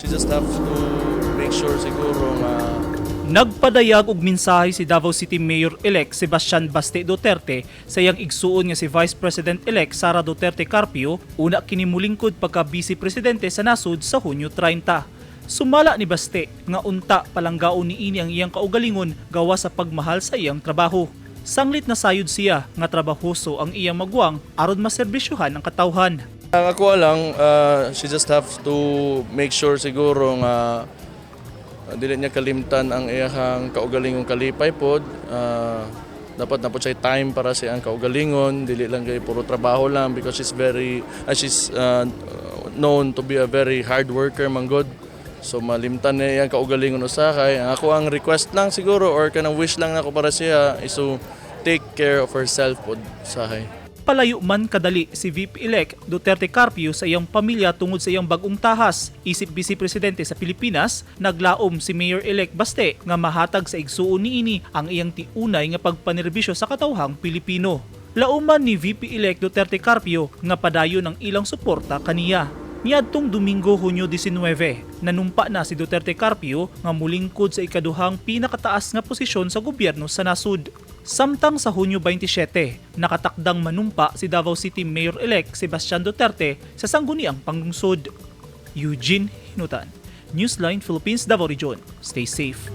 She just have to make sure siguro nga Nagpadayag og mensahe si Davao City Mayor-elect Sebastian Baste Duterte sa iyang igsuon nga si Vice President-elect Sara Duterte Carpio, una kini mulingkod pagka Vice Presidente sa nasod sa Hunyo 30. Sumala ni Baste nga unta palanggaon niini ang iyang kaugalingon gawa sa pagmahal sa iyang trabaho. Sanglit na sayod siya nga trabahoso ang iyang magwang aron maserbisyuhan ang katawhan. Ang ako lang, she just have to make sure siguro nga dili niya kalimtan ang iyang kaugalingong kalipay pod. Dapat na po siya time para sa iyang kaugalingon, dili lang kay puro trabaho lang because she's known to be a very hard worker manggod. So malimtan niya iyang kaugalingon usahay. Ang ako ang request lang siguro or kanang wish lang nako para siya is to take care of herself pod usahay. Palayo man kadali si VP-elect Duterte Carpio sa iyang pamilya tungod sa iyang bagong tahas. Isip Vice Presidente sa Pilipinas, naglaom si Mayor-elect Baste nga mahatag sa igsuon niini ang iyang tiunay nga pagpanerbisyo sa katawhang Pilipino. Lauman ni VP-elect Duterte Carpio nga padayon ang ilang suporta kaniya. Niadtong Domingo, Hunyo 19, nanumpa na si Duterte Carpio nga mulingkod sa ikaduhang pinakataas nga posisyon sa gobyerno sa nasud. Samtang sa Hunyo 27, nakatakdang manumpa si Davao City Mayor-elect Sebastian Duterte sa sangguniang panglungsod. Eugene Hinutan, Newsline Philippines, Davao Region. Stay safe.